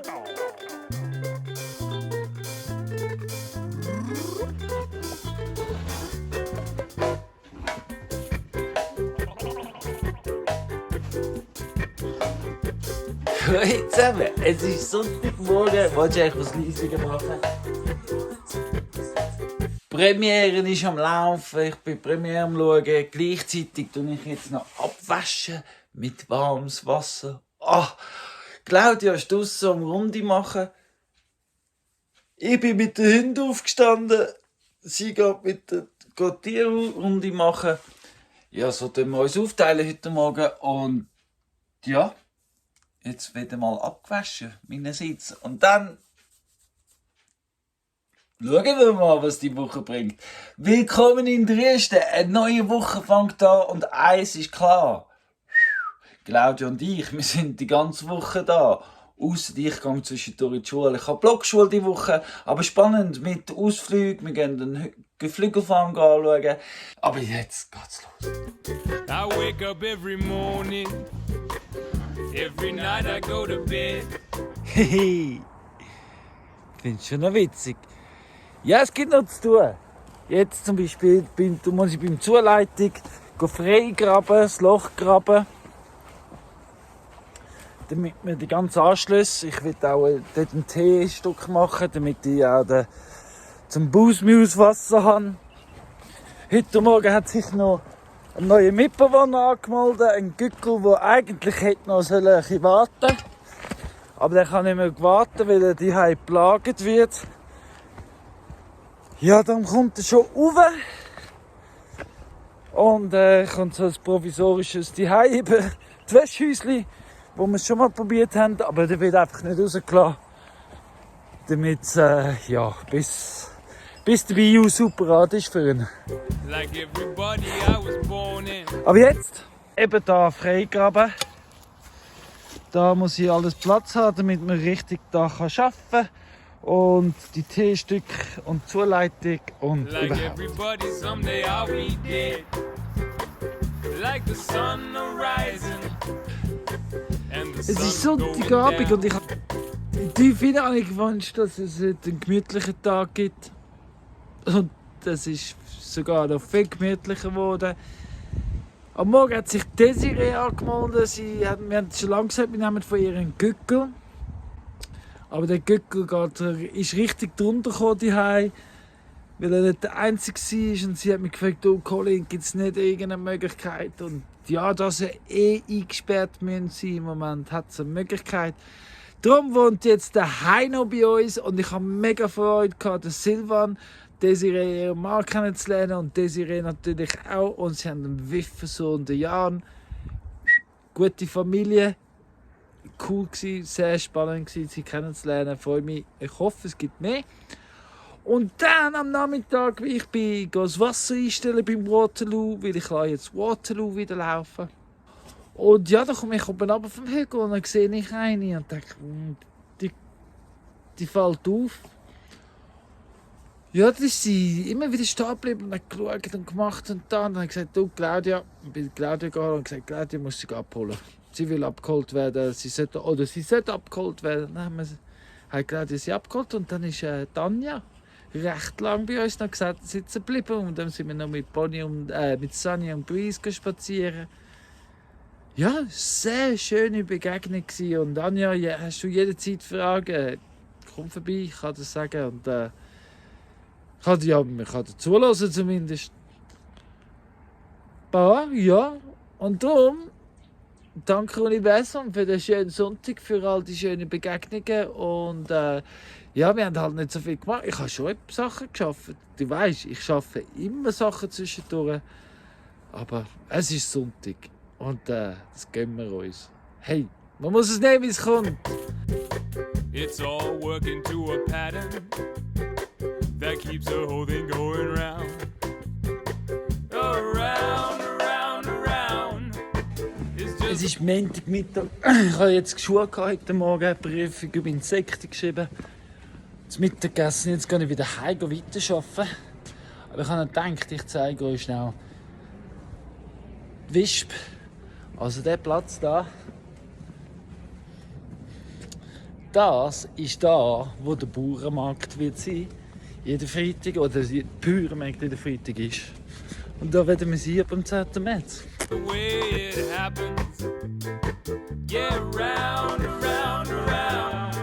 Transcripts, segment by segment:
Hey zusammen, es ist Sonntagmorgen. Willst du eigentlich was Leisiger machen? Die Premiere ist am Laufen, ich bin Premiere am Schauen. Gleichzeitig tue ich jetzt noch abwaschen mit warmes Wasser. Claudia ist draussen am Runde machen. Ich bin mit den Hunden aufgestanden. Sie geht die Tierrunde machen. Ja, so tun wir uns aufteilen heute Morgen. Und ja, jetzt wieder mal abgewaschen, meinerseits. Und dann schauen wir mal, was die Woche bringt. Willkommen in Dresden. Eine neue Woche fängt an und eins ist klar. Claudia und ich, wir sind die ganze Woche da. Ausser ich gehe zwischendurch in die Schule. Ich habe Blockschule diese Woche, aber spannend mit Ausflügen. Wir gehen den Geflügelfarm anschauen. Aber jetzt geht's los. I wake up every morning. Every night I go to bed. Hehe. Findest du schon noch witzig? Ja, es gibt noch zu tun. Jetzt zum Beispiel muss ich beim Zuleitung freigraben, das Loch graben. Damit wir die ganzen Anschlüsse, ich will auch dort ein T-Stück machen, damit ich auch zum Busmuswasser habe. Heute Morgen hat sich noch ein neuer Mitbewohner angemeldet, ein Gückel, der eigentlich hätte noch ein bisschen warten sollen. Aber der kann nicht mehr warten, weil er die geplagt wird. Ja, dann kommt er schon rauf. Und kommt so ein provisorisches Zuhause über die Wäschhäuschen, wo wir es schon mal probiert haben, aber der wird einfach nicht rausgelassen. Damit bis der Bio super hart ist für ihn. Like everybody I was born in. Aber jetzt eben da freigraben. Da muss ich alles Platz haben, damit man richtig da arbeiten kann. Und die T-Stücke und Zuleitung und Like überhaupt. everybody someday I'll be dead. Like the sun rising. And the Es ist sun Sonntagabend und ich habe tief hinein gewünscht, dass es heute einen gemütlichen Tag gibt. Und das ist sogar noch viel gemütlicher geworden. Am Morgen hat sich Desiree angemeldet. Wir haben schon lange gesagt, wir nehmen von ihr einen Gückel. Aber der Gückel ist richtig drunter gekommen, weil er nicht der Einzige war. Und sie hat mich gefragt, oh Colin, gibt es nicht irgendeine Möglichkeit? Und ja, da sie eingesperrt müssen sein im Moment, hat es eine Möglichkeit. Darum wohnt jetzt der Heino bei uns und ich habe mega Freude gehabt, den Silvan, Desiree ihren Mann kennenzulernen und Desiree natürlich auch. Und sie haben einen Wiffersohn, den Jan. Gute Familie. Cool gewesen, sehr spannend gewesen, sie kennenzulernen. Freue mich. Ich hoffe, es gibt mehr. Und dann am Nachmittag, wie ich bin, das Wasser einstellen beim Waterloo, weil ich jetzt Waterloo wieder laufen. Und ja, da komme ich oben runter vom Hügel und dann sehe ich eine und denke, die fällt auf. Ja, dann ist sie immer wieder stehen geblieben und hat geschaut und gemacht und dann habe ich gesagt, du Claudia, ich bin Claudia gegangen und gesagt, Claudia muss sich abholen. Sie will abgeholt werden, sie sollte abgeholt werden. Dann hat Claudia sie abgeholt und dann ist Tanja recht lang bei uns noch sitzen geblieben und dann sind wir noch mit Bonnie und mit Sunny und Breeze spazieren. Ja, sehr schöne Begegnung gewesen. Und Anja, ja, hast du jederzeit Fragen? Komm vorbei, ich kann das sagen. Und man kann dazuhören zumindest. Ja, und darum, danke Universum für den schönen Sonntag, für all die schönen Begegnungen. Und ja, wir haben halt nicht so viel gemacht. Ich habe schon Sachen geschafft. Du weißt, ich schaffe immer Sachen zwischendurch. Aber es ist Sonntag. Und das gönnen wir uns. Hey, man muss es nehmen, wie es kommt. It's all working to a pattern that keeps the whole thing going round. Around, around, around. Es ist Montagmittag. Ich habe jetzt Schuhe heute Morgen, eine Prüfung über Insekten geschrieben. Das Mittagessen, jetzt gehe ich wieder heim weiterarbeiten. Aber ich habe gedacht, ich zeige euch schnell die Wisp. Also der Platz da das ist da, wo der Bauernmarkt wird sein. Jeden Freitag, oder der Bauernmarkt jeden Freitag ist. Und da werden wir sie am 10. März. The way it happens. Yeah, round, around, around.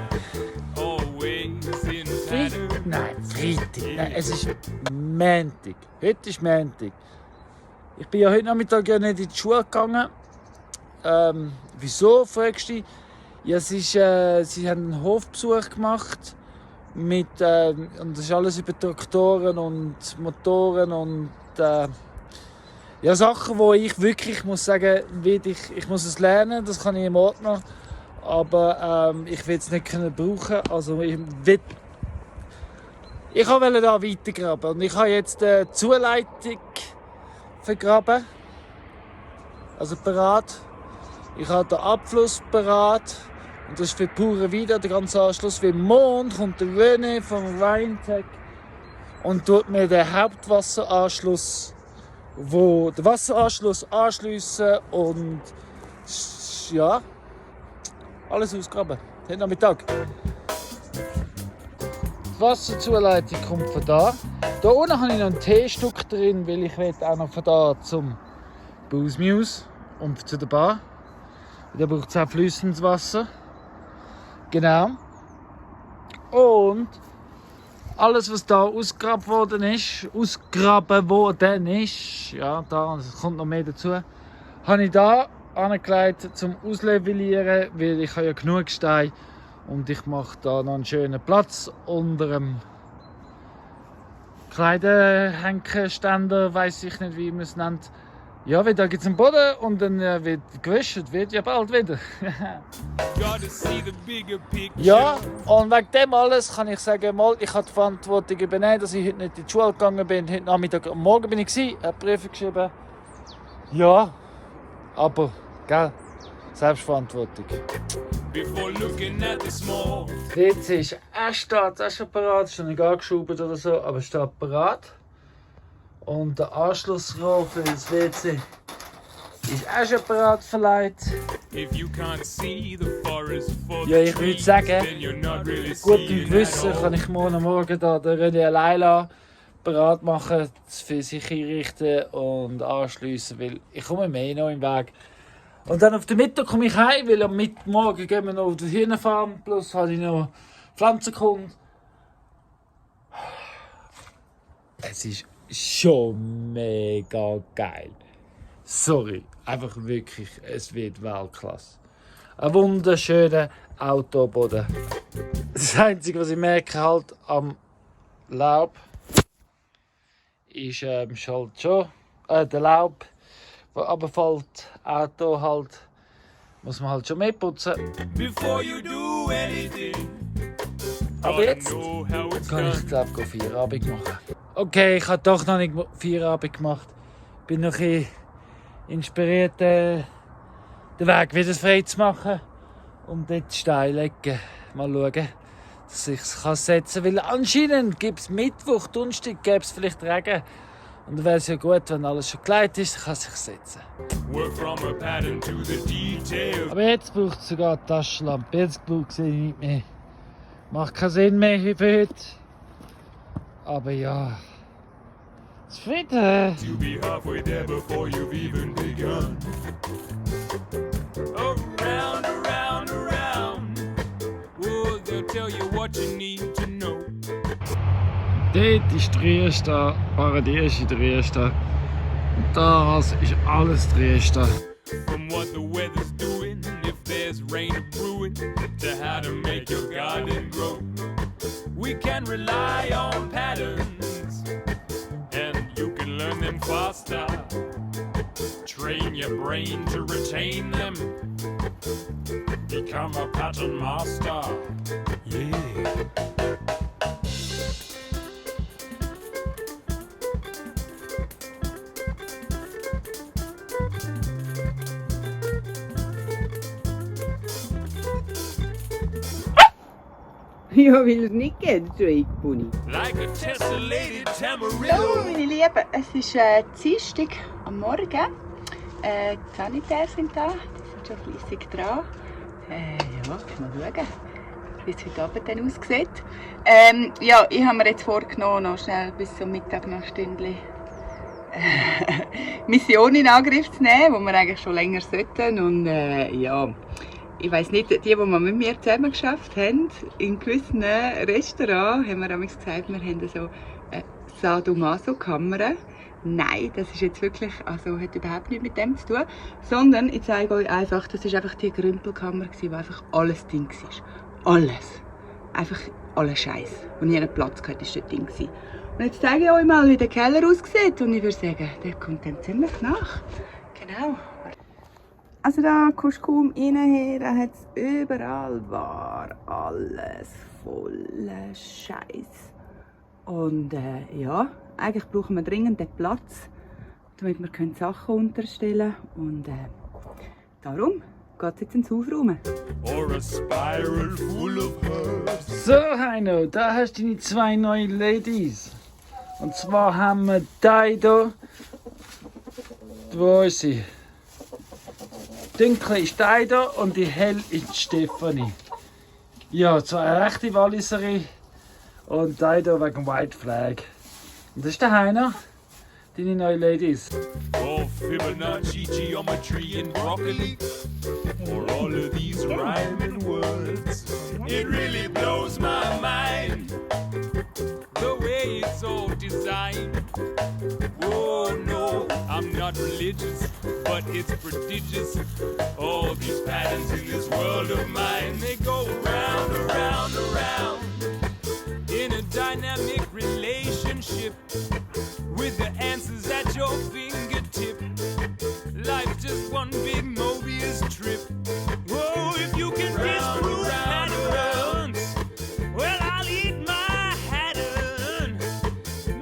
Always in pattern. Nein, Freitag. Nein, es ist Montag. Heute ist Montag. Ich bin ja heute Nachmittag ja nicht in die Schule gegangen. Wieso, fragst du dich? Ja, sie haben einen Hofbesuch gemacht. Und das ist alles über Traktoren und Motoren und ja, Sachen, wo ich wirklich muss sagen, ich muss es lernen, das kann ich im Ordner, aber ich will es nicht brauchen. Also ich wollte da weitergraben und ich habe jetzt die Zuleitung vergraben, also parat. Ich habe den Abfluss parat. Und das ist für die Bauern wieder der ganze Anschluss. Wie Mond kommt der René vom Rheintec und tut mir den Hauptwasseranschluss, wo den Wasseranschluss anschliessen und ja, alles ausgraben. Heute Nachmittag. Die Wasserzuleitung kommt von da. Da unten habe ich noch ein T-Stück drin, weil ich will auch noch von da zum Bausmuse und zu der Bar. Da braucht es auch fließendes Wasser. Genau. Und alles, was da ausgegraben worden ist, ja, da kommt noch mehr dazu, habe ich da angelegt zum Auslevellieren, weil ich habe ja genug Stein und ich mache da noch einen schönen Platz unter dem Kleiderhängerständer, weiß ich nicht, wie man es nennt. Ja, weil da gibt es einen Boden und dann wird gewischt, wird ja bald wieder. Ja, und wegen dem alles kann ich sagen, mal, ich habe die Verantwortung übernehmen, dass ich heute nicht in die Schule gegangen bin. Heute Nachmittag, am Morgen bin ich, habe Briefe geschrieben. Ja, aber, gell, Selbstverantwortung. Jetzt ist auch schon parat, ist noch nicht angeschoben oder so, aber es steht parat. Und der Anschlussrohr für das WC ist auch schon parat verleiht. Ja, ich würde sagen, gutem Gewissen kann ich morgen da den René allein parat machen, für sich einrichten und anschliessen, weil ich komme mir noch im Weg. Und dann auf den Mittag komme ich heim, weil am Morgen gehen wir noch auf die Hühnerfarm, plus habe ich noch Pflanzenkunde. Es ist schon mega geil. Sorry, einfach wirklich, es wird Weltklasse. Ein wunderschöner Autoboden. Das Einzige, was ich merke halt am Laub, ist halt schon der Laub, der runterfällt. Auto halt, muss man halt schon mehr putzen. Aber jetzt kann ich glaube Feierabend machen. Okay, ich habe doch noch nicht Feierabend gemacht. Ich bin noch ein bisschen inspiriert, den Weg wieder frei zu machen. Und dort Steine legen. Mal schauen, dass ich es setzen kann. Weil anscheinend gibt es Mittwoch, Donnerstag, gäbe es vielleicht Regen. Und dann wäre es ja gut, wenn alles schon gelegt ist, dann kann es sich setzen. Aber jetzt braucht es sogar eine Taschenlampe. Jetzt sehe ich nicht mehr. Macht keinen Sinn mehr für heute. Aber ja, zufrieden. To be halfway there before you've even begun. Around, around, around. Oh, they'll tell you what you need to know. Dort ist Trieste, Paradies in Trieste. Und das ist alles Trieste. From what the weather's doing, if there's rain brewing, to how to make your garden grow. We can rely on patterns, and you can learn them faster. Train your brain to retain them. Become a pattern master. Yeah. Ja, weil es nicht geht, so ein Pony. Like a tessellated Hallo Tamarillo. meine Lieben, es ist Dienstag am Morgen. Die Sanitäter sind da, die sind schon fleissig dran. Ja, mal schauen. wie es heute Abend dann aussieht. Ja, ich habe mir jetzt vorgenommen, noch schnell bis zum Mittag noch ein Stündchen Mission in Angriff zu nehmen, die wir eigentlich schon länger sollten. Und ja, ich weiss nicht, die wir mit mir zusammen geschafft haben, in gewissen Restaurants haben wir damals gesagt, wir haben so eine Sadomaso-Kamera. Nein, das ist jetzt wirklich, also hat überhaupt nichts mit dem zu tun, sondern ich zeige euch einfach, das ist einfach die Grümpelkammer, wo einfach alles drin war. Alles. Einfach alles Scheiß. Und nie einen Platz gehabt, ist dort drin. Und jetzt zeige ich euch mal, wie der Keller aussieht. Und ich würde sagen, der kommt dann ziemlich nach. Genau. Also da kommst du kaum rein, da hat es überall war alles voller Scheiß. Und ja, eigentlich brauchen wir dringend den Platz, damit wir Sachen unterstellen können. Und darum geht es jetzt ins Aufräumen. Or a spiral full of herbs. So, Heino, da hast du deine 2 neuen Ladies. Und zwar haben wir die hier. Wo ist sie? Die dunkle ist die hier und die hell ist die Stefanie. Ja, so eine rechte Walliserin und die hier wegen White Flag. Und das ist der Heino, deine neue Ladies. Or Fibonacci, geometry, and broccoli. Or all of these rhyming words. It really blows my mind. The way it's all designed. Oh no, I'm not religious, but it's prodigious. All these patterns in this world of mine, they go round, around, around. In a dynamic relationship with the answers at your fingertip. Life's just one big Mobius trip. Whoa, if you can disprove patterns, well, I'll eat my pattern.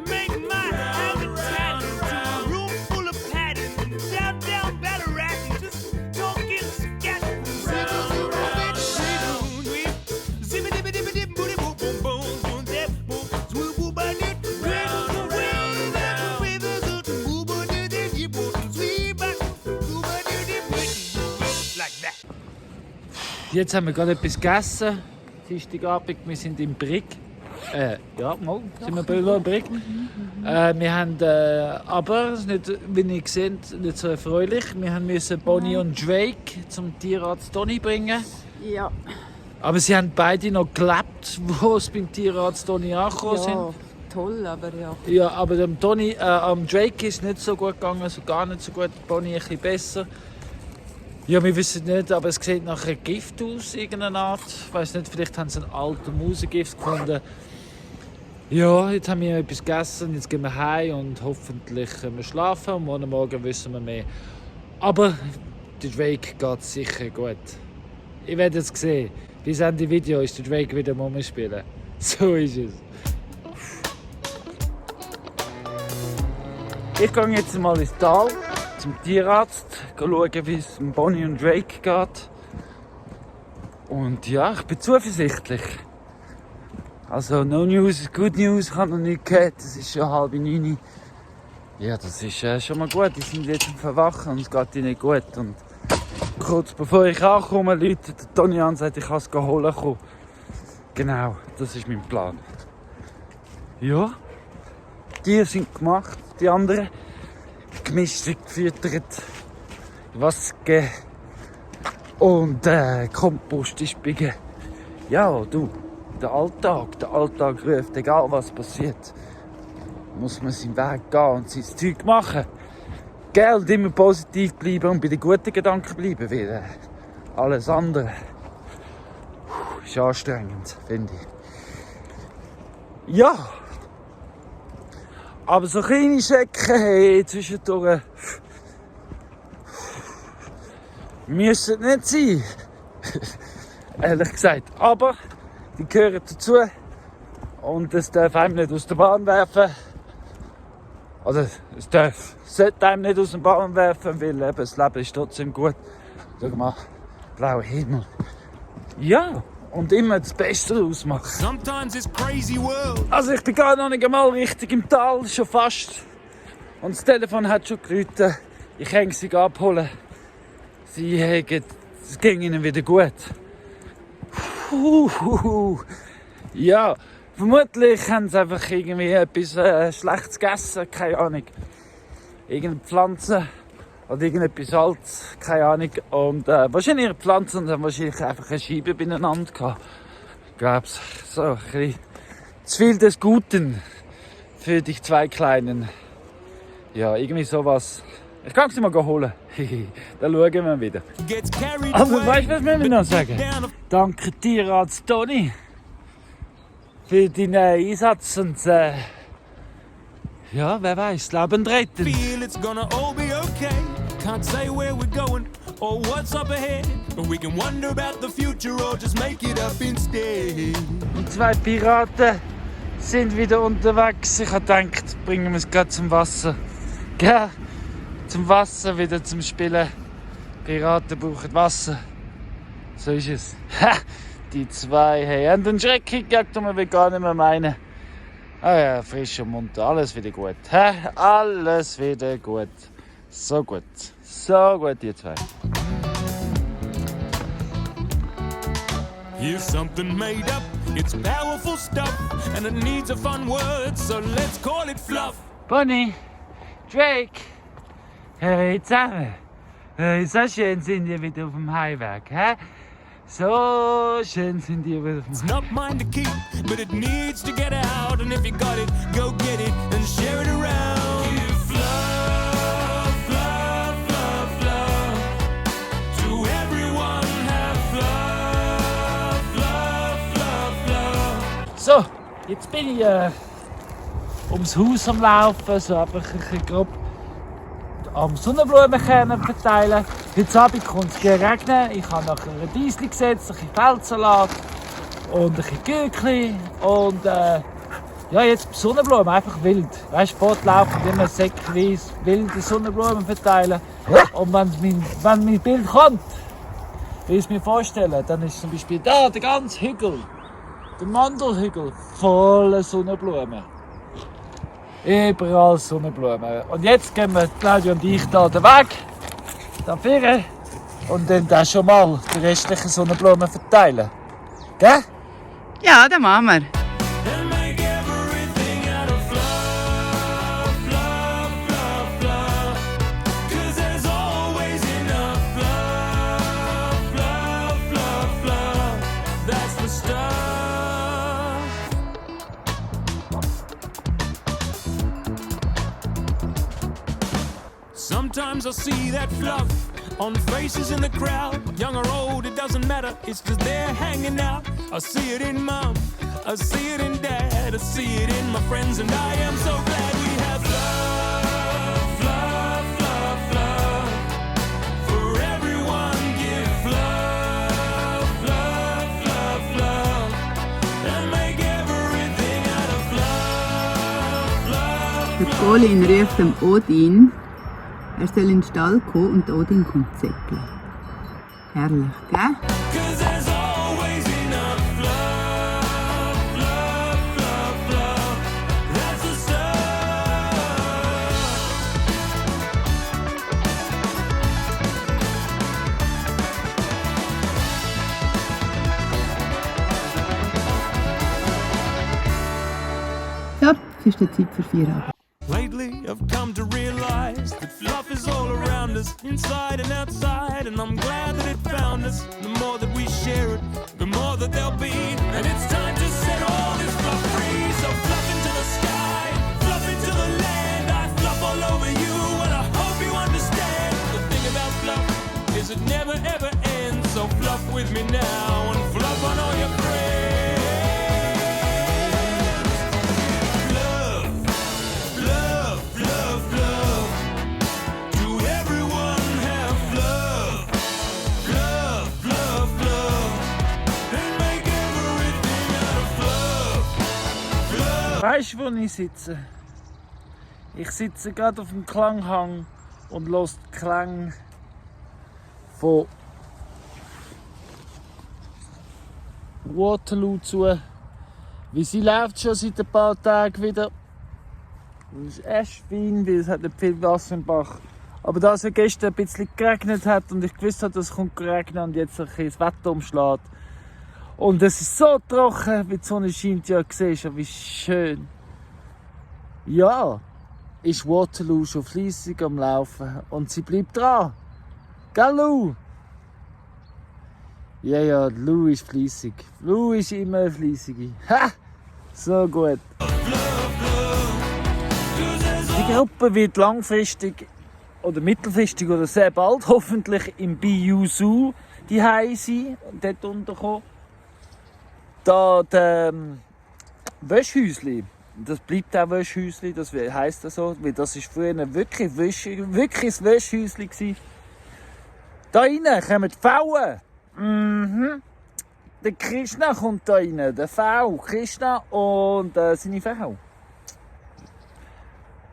Make my habitat into a room full of patterns. Down Ballarat and just don't get scattered. Jetzt haben wir gerade etwas gegessen. Dienstagabend, wir sind im Brig. Ja, mal, sind wir bei Brig. Wir haben aber, nicht, wie ihr seht, nicht so erfreulich. Wir mussten Bonnie und Drake zum Tierarzt Toni bringen. Ja. Aber sie haben beide noch gelebt, wo sie beim Tierarzt Toni angekommen sind. Toll, aber ja. Ja, aber dem Drake ist nicht so gut gegangen, also gar nicht so gut. Bonnie ein bisschen besser. Ja, wir wissen nicht, aber es sieht nach einem Gift aus, irgendeiner Art. Ich weiß nicht, vielleicht haben sie einen alten Mausegift gefunden. Ja, jetzt haben wir etwas gegessen, jetzt gehen wir heim und hoffentlich können wir schlafen. Und morgen wissen wir mehr. Aber der Drake geht sicher gut. Ich werde jetzt sehen, bis Ende Video ist der Drake wieder Mumme spielen. So ist es. Ich gehe jetzt mal ins Tal zum Tierarzt, schauen, wie es Bonnie und Drake geht. Und ja, ich bin zuversichtlich. Also, no news is good news, ich habe noch nicht gehört, es ist schon 8:30. Ja, das ist schon mal gut, die sind jetzt am Verwachen und es geht ihnen gut. Und kurz bevor ich ankomme, läutet der Toni an und sagt, ich kann es holen kommen. Genau, das ist mein Plan. Ja, die sind gemacht, die anderen gemischt, gefüttert, Wasser gegeben und Kompost ist biegen. Ja, du, der Alltag ruft, egal was passiert, muss man seinen Weg gehen und sein Zeug machen. Geld immer positiv bleiben und bei den guten Gedanken bleiben, weil alles andere ist anstrengend, finde ich. Ja. Aber so kleine Schecken, hey, zwischendurch müssen nicht sein. Ehrlich gesagt. Aber die gehören dazu. Und es darf einem nicht aus der Bahn werfen. Also sollte einem nicht aus der Bahn werfen, weil eben, das Leben ist trotzdem gut. Schau mal, blauer Himmel. Ja. Und immer das Beste ausmachen. Sometimes it's crazy world. Also ich bin gar noch nicht einmal richtig im Tal, schon fast. Und das Telefon hat schon geläutet. Ich kann sie abholen. Es ging ihnen wieder gut. Ja, vermutlich haben sie einfach irgendwie etwas Schlechtes gegessen, keine Ahnung. Irgendeine Pflanze oder irgendetwas Altes, keine Ahnung. Und wahrscheinlich ihre Pflanzen haben wahrscheinlich einfach eine Scheibe beieinander gehabt. Ich glaube, so ein bisschen zu viel des Guten für die zwei Kleinen. Ja, irgendwie sowas. Ich kann sie mal holen. Dann schauen wir wieder. Aber weißt du, was wir noch sagen? Danke dir, Arzt Toni, für deinen Einsatz und ja, wer weiß, Leben retten. It's gonna all be okay. Can't say where we're going or what's up ahead, but we can wonder about the future or just make it up instead. Und zwei Piraten sind wieder unterwegs. Ich habe gedacht, bringen wir es gerade zum Wasser. Gell? Zum Wasser, wieder zum Spielen. Piraten brauchen Wasser. So ist es. Ha! Die zwei haben den Schreck gekriegt und man will gar nicht mehr meinen. Ah ja, frisch und munter, alles wieder gut. Ha? Alles wieder gut. So gut. So gut, die zwei. Here's something made up, it's powerful stuff, and it needs a fun word, so let's call it fluff. Bonnie, Drake, hey zusammen. So schön sind die wieder auf dem Heimweg, hä? So schön sind die wieder auf dem It's not mine to keep, but it needs to get out, and if you got it, go get it and share it around. Give fluff, fluff, fluff, fluff, to everyone have fluff, fluff, fluff, fluff. So, jetzt bin ich ums Haus am Laufen, so einfach ein bisschen grob am Sonnenblumenkerne verteilen. Heute Abend kommt es regnen. Ich habe nachher ein Diesel gesetzt, ein bisschen Feldsalat und ein bisschen Gürkli und ja, jetzt Sonnenblumen, einfach wild. Weißt du, fortlaufen, immer säckweise wilde Sonnenblumen verteilen. Und wenn mein Bild kommt, wie ich es mir vorstelle, dann ist zum Beispiel da der ganze Hügel, der Mandelhügel, voller Sonnenblumen. Überall Sonnenblumen. Und jetzt gehen wir, Claudia und ich, da den Weg, da vorne, und dann schon mal die restlichen Sonnenblumen verteilen. Gell? Ja, das machen wir. And make everything out of fluff, fluff, fluff, fluff, 'cause there's always enough fluff, fluff, fluff, fluff, that's the stuff. Sometimes I see that fluff on faces in the crowd, young or old, it doesn't matter, it's just they're hanging out. I see it in mom, I see it in dad, I see it in my friends, and I am so glad we have fluff, fluff, fluff, fluff, for everyone give fluff, fluff, fluff, fluff, and make everything out of fluff, fluff, Der Colin ruft dem Odin, er soll in den Stall kommen und Odin kommt säckeln. Herrlich, gell? 'cause there's always enough fluff, fluff, fluff, fluff, that's the stuff. So, es ist der Zeit für Feierabend. Lately, I've come to realize that fluff is all around us, inside and outside, and I'm glad that it found us. The more that we share it, the more that there'll be, and it's time to set all this fluff free. So fluff into the sky, fluff into the land, I fluff all over you, and I hope you understand. The thing about fluff is it never ever ends, so fluff with me now and fluff on all your friends. Weißt du, wo ich sitze? Ich sitze gerade auf dem Klanghang und höre die Klänge von Waterloo zu. Wie sie läuft schon seit ein paar Tagen wieder. Es ist echt fein, weil es hat nicht viel Wasser im Bach. Aber da es ja gestern ein bisschen geregnet hat und ich gewusst habe, dass es regnen kommt und jetzt ein bisschen das Wetter umschlägt Und es ist so trocken, wie die Sonne scheint, ja, siehst du, wie schön. Ja, ist Waterloo schon fleissig am Laufen und sie bleibt dran. Gell, Lou? Ja, Lou ist fleissig. Lou ist immer fleissig. Ha! So gut. Die Gruppe wird langfristig oder mittelfristig oder sehr bald hoffentlich im Bayou Zoo die sein und dort unterkommen. Da der Wäschhäusli, das bleibt auch Wäschhäusli, das heisst das so, weil das ist früher wirklich ein Wäschhäusli gewesen. Da rein kommen die Pfauen. Der Krishna kommt da rein, der V, Krishna und seine Frau.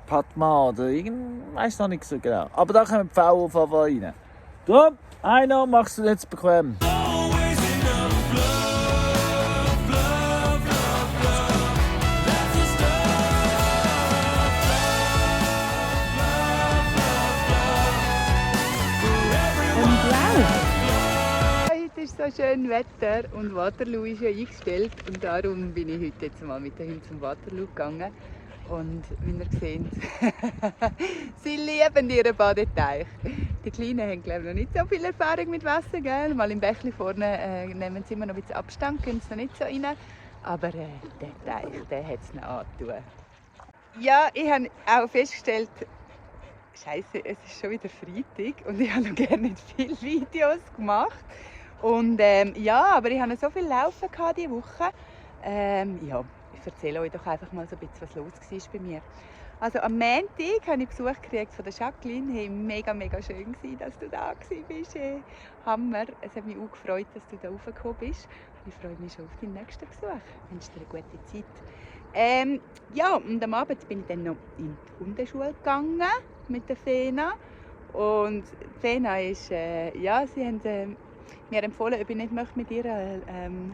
Padma oder irgend, weiß noch nicht so genau. Aber da kommen die Pfauen auf jeden Fall rein. Drum, einer machst du jetzt bequem. Heute ist so schön Wetter und Waterloo ist ja eingestellt und darum bin ich heute jetzt mal mit den Hunden zum Waterloo gegangen. Und wie ihr seht, sie lieben ihren Badeteich. Die Kleinen haben glaube ich noch nicht so viel Erfahrung mit Wasser, gell? Mal im Bächli vorne nehmen sie immer noch ein bisschen Abstand, gehen sie noch nicht so rein. Aber der Teich, der hat es noch angetan. Ja, ich habe auch festgestellt, Scheiße, es ist schon wieder Freitag und ich habe noch gerne nicht viele Videos gemacht. Und ja, aber ich hatte so viel Laufen diese Woche. Ja, ich erzähle euch doch einfach mal so ein bisschen, was los war bei mir. Also am Montag habe ich Besuch gekriegt von der Jacqueline. Hey, mega schön gewesen, dass du da bist. Hey, Hammer. Es hat mich auch gefreut, dass du da raufgekommen bist. Ich freue mich schon auf deinen nächsten Besuch. Ich wünsche dir eine gute Zeit. Ja, und am Abend bin ich dann noch in die Hundeschule gegangen mit der Fena. Und Fena ist, ja, sie haben mir empfohlen, ob ich nicht mit ihr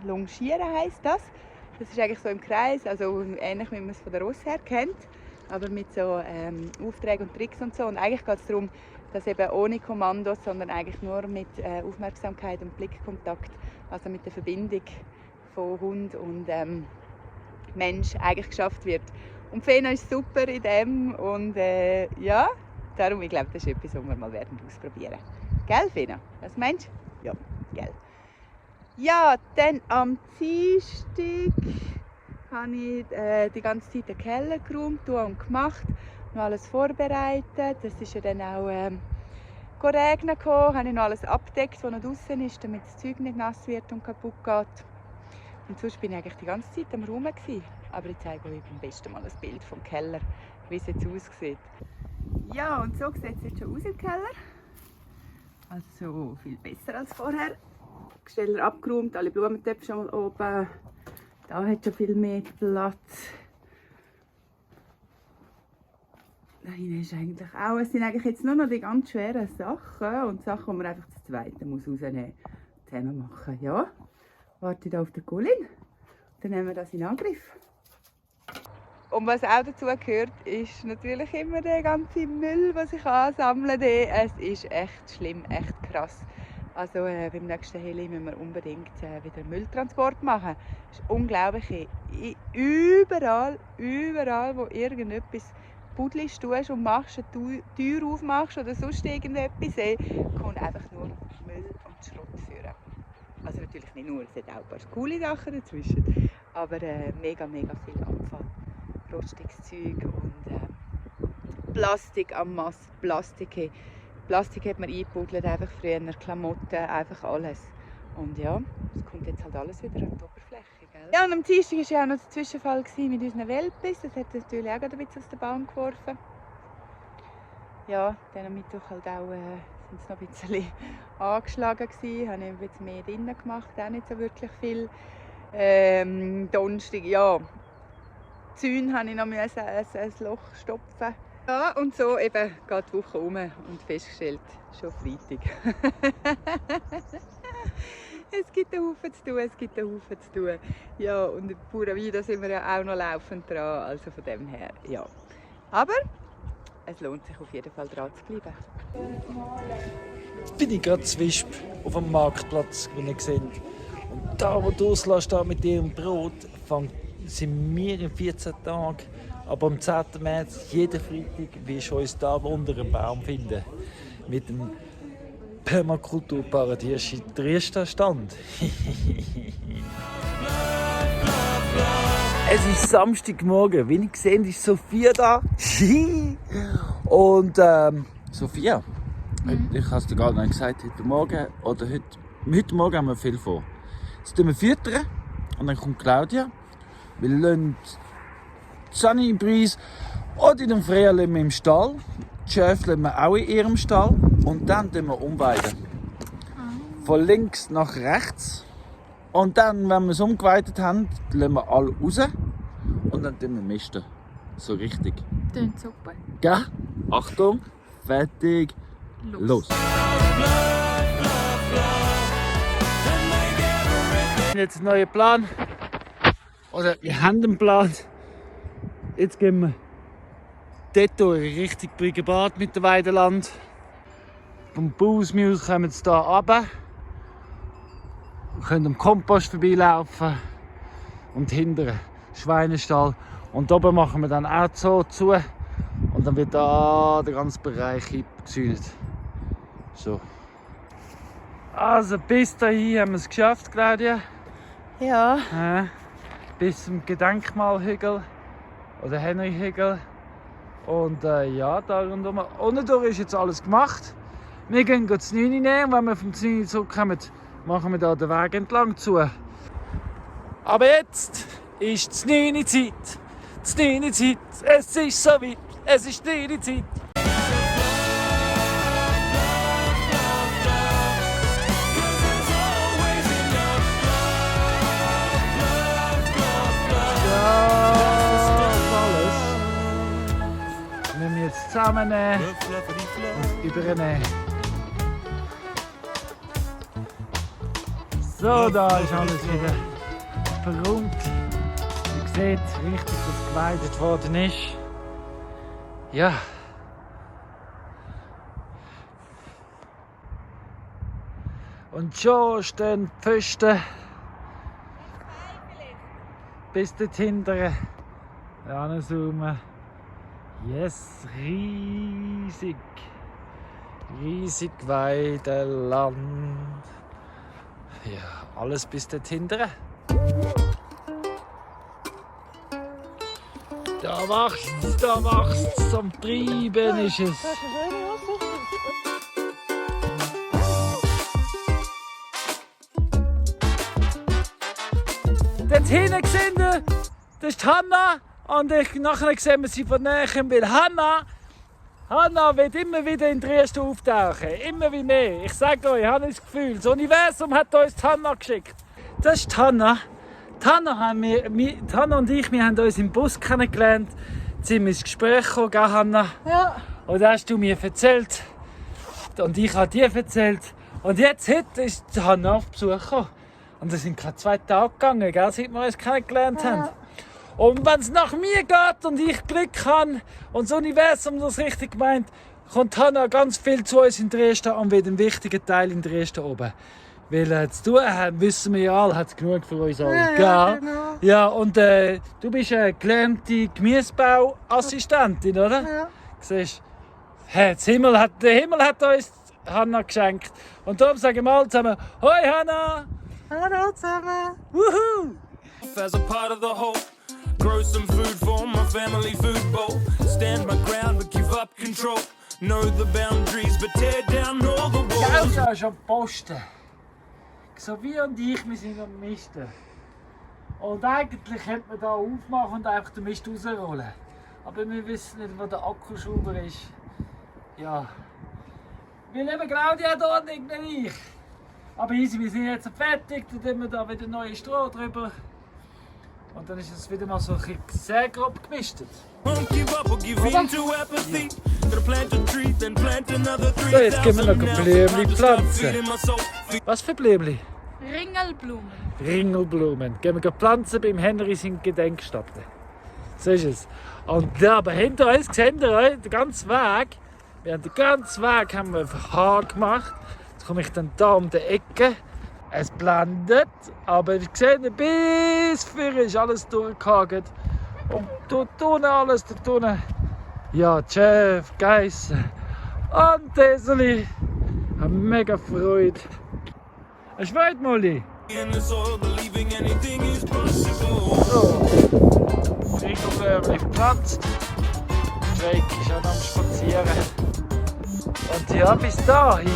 longieren heisst das. Das ist eigentlich so im Kreis, also ähnlich wie man es von der Ross her kennt, aber mit so Aufträgen und Tricks und so. Und eigentlich geht es darum, dass eben ohne Kommandos, sondern eigentlich nur mit Aufmerksamkeit und Blickkontakt, also mit der Verbindung von Hund und Mensch eigentlich geschafft wird. Und Fena ist super in dem und ja, darum, ich glaube, das ist etwas, was wir mal werden ausprobieren. Gell, Fena? Was meinst du? Ja, gell. Ja, dann am Dienstag habe ich die ganze Zeit den Keller geräumt und gemacht, noch alles vorbereitet. Es ist ja dann auch regnen gekommen, habe ich noch alles abgedeckt, was noch draußen ist, damit das Zeug nicht nass wird und kaputt geht. Und sonst bin ich eigentlich die ganze Zeit am Räumen gewesen. Aber ich zeige euch am besten mal ein Bild vom Keller, wie es jetzt aussieht. Ja, und so sieht es jetzt schon aus im Keller. Also viel besser als vorher. Gesteller abgeräumt, alle Blumentöpfe schon mal oben. Da hat schon viel mehr Platz. Da hinten ist eigentlich auch. Es sind eigentlich jetzt nur noch die ganz schweren Sachen und Sachen, die man einfach das zweite muss rausnehmen muss. Zusammen machen. Ja, warte da auf den Colin. Dann nehmen wir das in Angriff. Und was auch dazu gehört, ist natürlich immer der ganze Müll, den ich ansammle. Es ist echt schlimm, echt krass. Also beim nächsten Heli müssen wir unbedingt wieder einen Mülltransport machen. Es ist unglaublich. Überall, wo irgendetwas buddelst tust und machst, eine Tür aufmachst oder sonst irgendetwas, kommt einfach nur Müll und Schrott führen. Also natürlich nicht nur, es hat auch ein paar coole Sachen dazwischen, aber mega viel Abfall. Rostiges Zeug und Plastik en masse. Plastik hat man eingebuddelt, einfach früher, Klamotten, einfach alles. Und ja, es kommt jetzt halt alles wieder an die Oberfläche. Gell? Ja, und am Dienstag war ja auch noch der Zwischenfall mit unseren Welpis. Das hat natürlich auch ein bisschen aus der Bahn geworfen. Ja, dann am Mittwoch halt auch sind sie noch ein bisschen angeschlagen gewesen. Habe ich ein bisschen mehr drinnen gemacht, auch nicht so wirklich viel. Donnerstag, ja, Zäune habe ich noch ein Loch stopfen. Ja, und so eben geht die Woche um und festgestellt, schon Freitag. Es gibt einen Haufen zu tun, Ja, und in Puravie, da sind wir ja auch noch laufend dran, also von dem her, ja. Aber es lohnt sich auf jeden Fall dran zu bleiben. Bin ich gerade Zwisp auf dem Marktplatz, wie ihr seht. Und da, wo Ursula steht mit ihrem Brot, sind wir in 14 Tagen. Aber am 10. März, jeden Freitag, wirst du uns da unter dem Baum finden. Mit dem Permakulturparadies in Dresden Stand. Es ist Samstagmorgen. Wie ich sehe, ist Sophia da. Und Sophia, ich habe es dir gerade noch gesagt, heute Morgen Morgen haben wir viel vor. Jetzt tun wir füttern und dann kommt Claudia. Wir lassen Sunny im Preis und in dem Freya lassen wir im Stall. Die Schäfe lassen wir auch in ihrem Stall. Und dann tun wir umweiden. Von links nach rechts. Und dann, wenn wir es umgeweidet haben, lassen wir alle raus. Und dann tun wir misten. So richtig. Klingt super. Gell? Achtung, fertig, los! Jetzt einen neuen Plan. Oder wir haben einen Plan. Jetzt gehen wir dort durch Richtung Brüggebad mit dem Weideland. Vom Bausmühl kommen wir jetzt hier runter. Wir können am Kompost vorbeilaufen. Und hinten Schweinestall. Und oben machen wir dann auch so zu. Und dann wird da der ganze Bereich gesühnt. So. Also bis dahin haben wir es geschafft, Claudia. Ja. Bis zum Gedenkmalhügel. Oder Henry-Hügel. Und ja, da rundum. Unten durch ist jetzt alles gemacht. Wir gehen das 9 nehmen. Und wenn wir vom 9 zurückkommen, machen wir da den Weg entlang zu. Aber jetzt ist es 9 Zeit. Es 9 Zeit. Es ist so weit. Es ist 9 Zeit. Jetzt zusammennehmen und übernehmen. So, da ist alles wieder verräumt. Ihr seht richtig, dass geweidet worden ist. Ja. Und schon stehen die Pfosten bis dort hinten. Ranzoomen. Yes, riesig. Riesig Weideland. Ja, alles bis dort hinten. Da wächst's, am Treiben ist es. Dort hinten sehen wir, das ist Hanna. Und nachher sehen wir sie von näher, weil Hanna wird immer wieder in Dresden auftauchen. Immer wie mehr. Ich sage euch, ich habe das Gefühl, das Universum hat uns Hanna geschickt. Das ist Hanna. Hanna und ich, wir haben uns im Bus kennengelernt. Jetzt sind wir ins Gespräch gekommen, gell, Hanna? Ja. Und da hast du mir erzählt. Und ich habe dir erzählt. Und jetzt heute ist Hanna auf Besuch gekommen. Und es sind gerade 2 Tage gegangen, gell, seit wir uns kennengelernt haben. Und wenn es nach mir geht und ich Glück habe und das Universum das richtig meint, kommt Hanna ganz viel zu uns in Dresden und wird ein wichtiger Teil in Dresden oben. Weil zu tun haben, wissen wir ja alle, hat es genug für uns alle. Ja, genau. Ja, und du bist eine gelernte Gemüsebauassistentin, oder? Ja. Siehst, der Himmel hat uns Hanna geschenkt. Und darum sagen wir alle zusammen, hoi Hanna! Hallo zusammen. Wuhu! As a part of the whole, grow some food for my family food bowl. Stand my ground but give up control. Know the boundaries but tear down all the walls. Claudia ist am Posten. Sophia und ich, wir sind am Misten. Und eigentlich könnte man hier aufmachen und einfach den Mist rausrollen. Aber wir wissen nicht, wo der Akkuschrauber ist. Ja. Weil eben Claudia da und nicht ich. Aber easy, wir sind jetzt fertig, dann tun wir da wieder neue Stroh drüber. Und dann ist es wieder mal so ein bisschen sehr grob gemistet. Won't give up or give in to apathy. Gotta plant a tree, then plant another three. So, jetzt gehen wir noch ein Blümchen pflanzen. Was für Blümchen? Ringelblumen. Ringelblumen. Gehen wir pflanzen beim Henry in Gedenkstätte. So ist es. Und ja, aber hinter uns, seht ihr euch, den ganzen Weg, wir haben den ganzen Weg haben wir Haar gemacht. Jetzt komme ich dann da um die Ecke Es blendet, aber ich sehe, bis vorne ist alles durchgehakt. Und dort unten alles, dort unten. Ja, Jeff, Geissen und Teseli. Ich habe mega Freude. Hast du Freude, Molly? So. Frigobärli geplatzt. Jake ist auch noch am Spazieren. Und ja, bis dahin.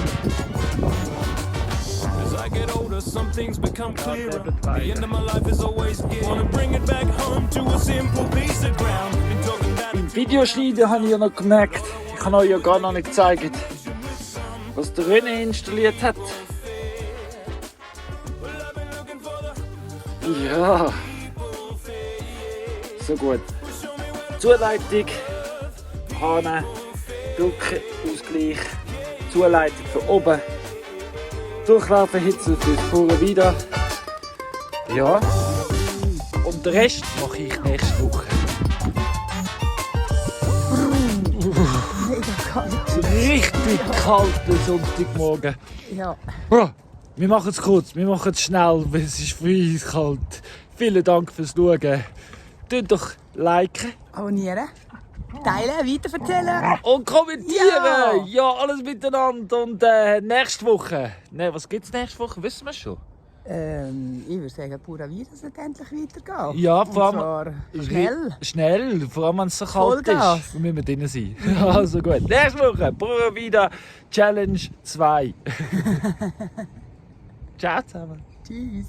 As I get older, some things become clearer. The end of my life is always here. Wanna bring it back home to a simple piece of ground. Been talking about Im Videoschneiden habe ich ja noch gemerkt, ich habe euch ja gar noch nicht gezeigt, was der René installiert hat. Ja, so gut. Zuleitung, Hahn, Druck, Ausgleich, Zuleitung von oben, Durchlaufen, Hitze fürs pure wieder. Ja, und den Rest mache ich nächste Woche. Richtig kalter Sonntagmorgen. Ja. Oh, wir machen es kurz, wir machen es schnell, weil es ist viel kalt. Vielen Dank fürs Schauen. Tut doch liken Abonnieren, teilen, weiterverzählen. und kommentieren. Ja, alles miteinander. Und nächste Woche. Ne, was gibt es nächste Woche? Wissen wir schon. Ich würde sagen, Pura Vida sollte endlich weitergehen. Ja, Und vor allem zwar schnell. Schnell, vor allem wenn es so kalt Vollgas. ist. Wir müssen drin sein. Also gut. Nächste Woche, Pura Vida Challenge 2. Ciao zusammen. Tschüss.